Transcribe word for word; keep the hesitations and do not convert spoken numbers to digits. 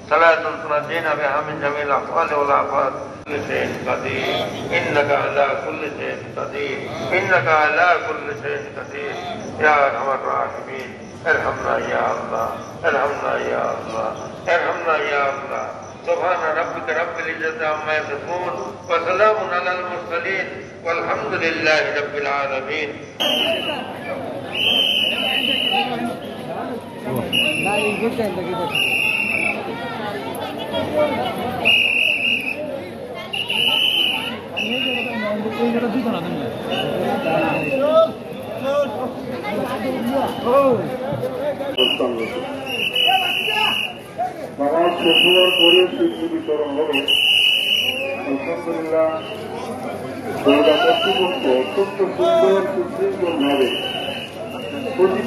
صلاة تنجينا بها من جميع الأهوال والآفات. كل شيء قدير، إنك على كل شيء قدير، إنك على كل شيء قدير. يا أرحم الراحمين، ارحمنا يا الله، ارحمنا يا الله، ارحمنا يا الله. سبحان ربك رب العزة عما يصفون، وسلام على المرسلين، والحمد لله رب العالمين. নামাজ শেষ হওয়ার পরে ফিতরি বিতরণ হবে। আলহামদুলিল্লাহ, গোটা কর্তৃপক্ষ অত্যন্ত সুন্দর সুশৃঙ্খলভাবে প্রতি